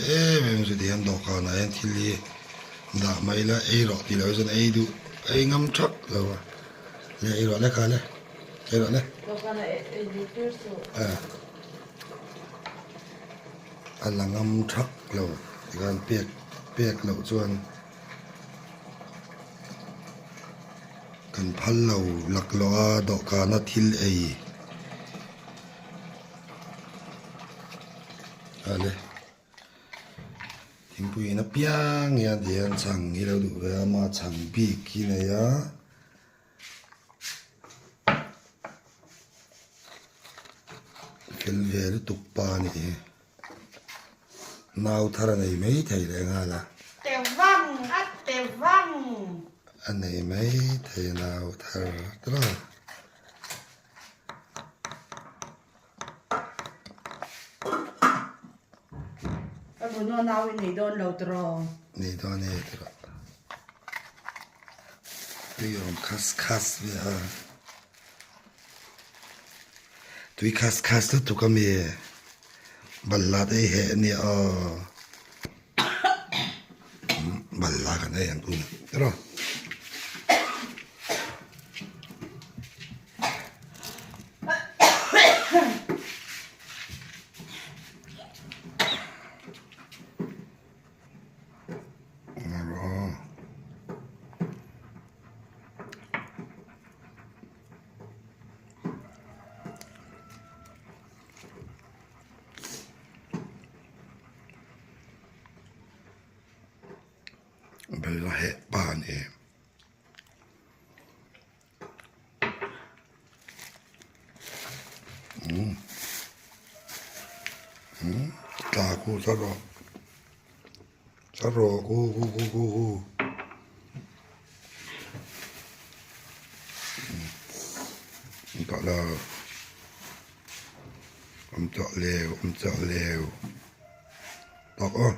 em em chu tihian dawhkanah hian thil hi dah mai ila ei rawh tih loh hi chuan ei duh ei ngam thak lo a le ei rawh le kha le ei rawh le a la ngam thak lo tikhan pek pek loh chuan. Kan phal lo laklawh a dawhkana thil ei a le thingpui in apiang hian ti hian chhang hi lo duh ve a ama chhang bik hi nei a. Fel ve lutuk pa a nih hi. Nau thar a nei mai thei leh nghal a. Te vang a te vang. A nei mai thei nau thar tawh a. Ka Bruno nau i nei dawn lo tiraw? Nei dawn e tiraw. Tui awm khas khas ve a. Tui khas khas lutuk a mi balhla te hi heh a nia aw balhla kan ei ang tun tiraw. Bel a heh pa a ni. Umm umm tla khu sa rawh sa rawh khu khu khu khu khu. Tawh lo awm tawh leu awm tawh leu tawk aw.